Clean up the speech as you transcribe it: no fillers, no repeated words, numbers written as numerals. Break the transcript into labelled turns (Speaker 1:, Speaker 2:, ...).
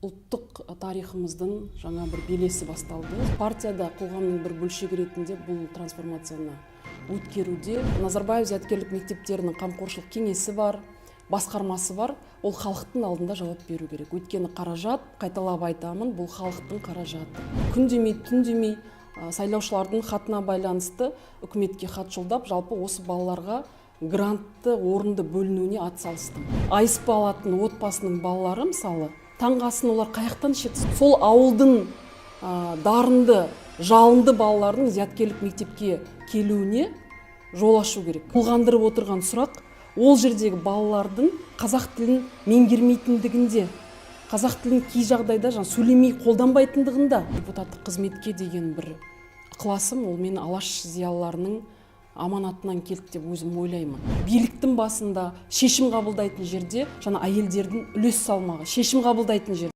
Speaker 1: Ұлттық тарихымыздың жаңа бір белесі басталды. Партияда қоғамның бір бөлшегі ретінде бұл трансформацияны өткеруде Назарбаев зияткерлік мектептерінің қамқоршылық кеңесі бар, басқармасы бар. Ол халықтың алдында жауап беру керек, өйткені қаражат, қайталап айтамын, бұл халықтың қаражаты. Күн демей, түн демей, сайлаушылардың хатына байланысты үкіметке хат жолдап, жалпы осы балаларға грантты орынды бөлінуіне атсалыстым. АСП алатын отбасының балалары, мысалы, таңғы асын олар қаяқтан ішеді? Сол ауылдың дарынды, жалынды балаларының зияткерлік мектепке келуіне жол ашу керек. Толғандырып отырған сұрақ ол жердегі балалардың қазақ тілін меңгермейтіндігінде, қазақ тілін кей жағдайда жаңа сөйлемей қолданбайтындығында. Депутаттық қызметке деген бір ықыласым, ол мен Алаш зиялыларының аманатынан келді деп өзім ойлаймын. Биліктің басында, шешім қабылдайтын жерде жаңа әйелдердің үлес салмағы, шешім қабылдайтын жер.